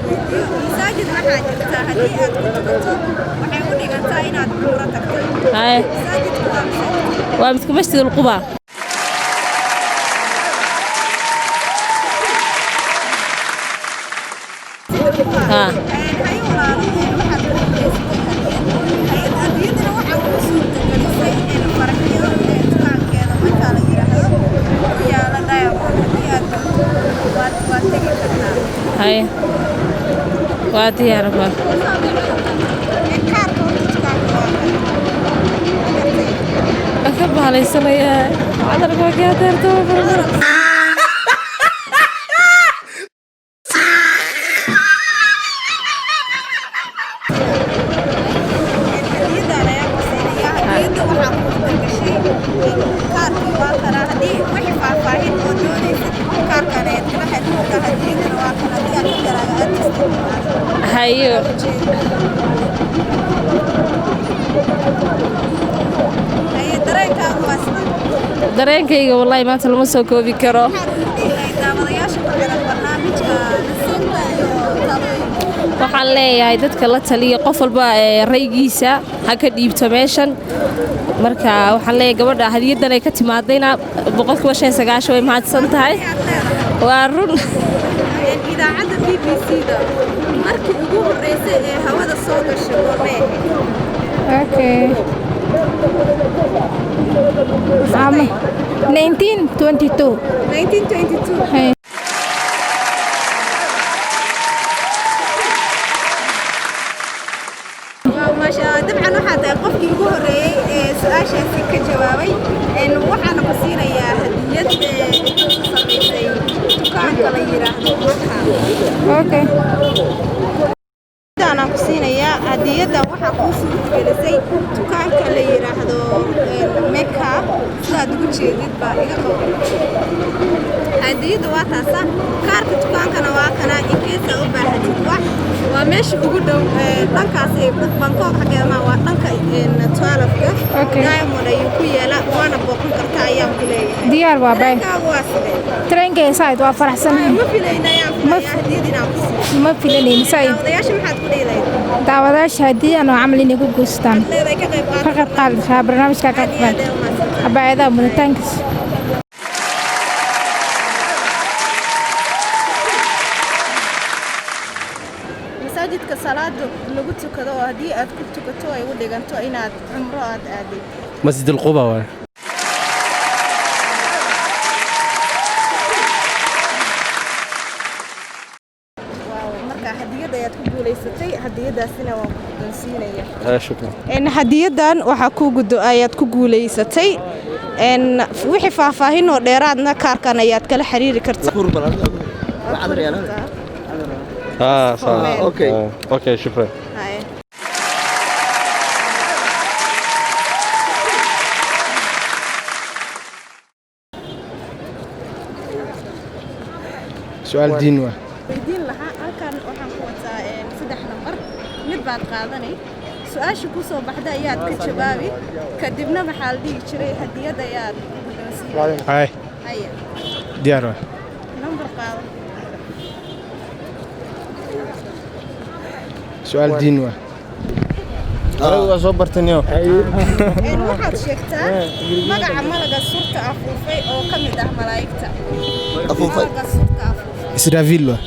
Weydiiyo, masaajid waxaa jirta haddii aad ku tukato waxay u dhigantaa inaad cumro tagtay. Haye. Masaajidku waa masaajid? Waa midka Masjid Alquba. Haa. Haye walaalo, waxaad ku guulaysatay hadiyad. Hadiyadana waxaa kuu suurtagelisay Farxiyo dukaankeeda markaa la yidhaahdo ku yaala Diamond. Haddii aad doonto waad tegi kartaa. Haye, waa diyaaraba. Kaarka horta dukaanka waa kan. Magartay? Waan ka bahalaysanaya cadarka waa kaa deerto. Hadiyadan ayaa ku siinaya. Hadiyadda waxaa kuu targashay kaarkii, waa kana. Haddii wixii faahfaahin oo doonaysid, kaarkan ayaad kala xiriirtaa. Hadiyadana waa kan, haddii aad ka garaaga aad isticmaalo. Hayo. Haye, dareenkaagu waa sidee? Dareenkayga wallahi maanta lama soo koobi karo. Maxaad ku dhihi lahayd daawadayaasha ku xiran barnaamijka Nasiibka iyo Talooyinka? Waxaan leeyahay dadka la taliya, qof walba ee raygiisa ha ka dhiibto meeshan. Marka waxaan leeyahay gabadha hadiyaddan ay ka timaadayna 95% way mahadsan tahay. Ayaad leedahay. Waa run. Idaacadda BBC-da markii ugu horreysay ee hawada soo gashay goormee ahayd? Okay. 1922. 1922. Hey. Waa maasha Allah. Dabcan waxaa tahay qofkii ugu horreeyey ee su-aashaasi ka jawaabay. Waxaana ku siinayaa hadiyad ee ku samaysay dukaanka la yidhaahdo Maka. Okay. Hadiyadaan ku siinayaa. Hadiyaddan waxaa kuu suurtagelisay dukaanka la yidhaahdo Meka. Sidaad ugu jeedid baa iga qabo. Hadiyadda waa taasa, kaarka dukaankana waa kana in case aad u baahatid wax. Waa meesha ugu dhow dhankaas ee Bangkok xaggeeda ma waa dhanka 12-ka. Okay. Diamond ayuu ku yaala, waana booqan kartaa ayaan ku leeyahay. Diyaar waa bay. Dareenkaagu waa sidee? Dareenkayga saaid waa faraxsanahay. Ma filayna ayaan filayaa hadiyad inaan ku siiyo. Ma filanayni saaid. Daawadayaasha maxaad ku dhihi lahayd? Daawadayaasha haddii aan oo camal inay ku guustaan. Leedahay ka qayb Ka qayb qaadashaa barnaamijka ka Aad qayb iyo aad qaad. ay u mahadsantahay. Abaayadaha muditaankiis. Masaajidka salaada lagu tukado oo haddii aad ku tukato ay u dhiganto inaad cumro aad aaday? Masjid Alquba waay. Waaw, marka hadiyad ayaad ku guulaysatay, hadiyadaasina waan ku guddoonsiinaya. Shukran. Hadiyadan waxaa ku gudo ayaad ku guulaysatay. Wixii faahfaahin oo dheeraadna kaarkan ayaad kala xiriiri kartaa. اه صح. Okay. آه. Okay, شكرا. Haye. Su-aal diin waa. Weydiin lahaa halkan waxaan ku wataa saddex nambar, mid baad qaadanay, su-aasha ku soo baxda ayaad ka jawaabi, kadibna maxaa la dhihi jiray hadiyad ayaad ku guddoonsiinaya. Hay. Haya. Diyaar waa. Nambar qaado. Su-aal diin waa. Anigu waa soo bartaniyo. Waxaad sheegtaa magaca malaga surta afuufay oo ka mid ah malaa'igta. Afuufay. Malaga surta afuufay. Israafiil waa.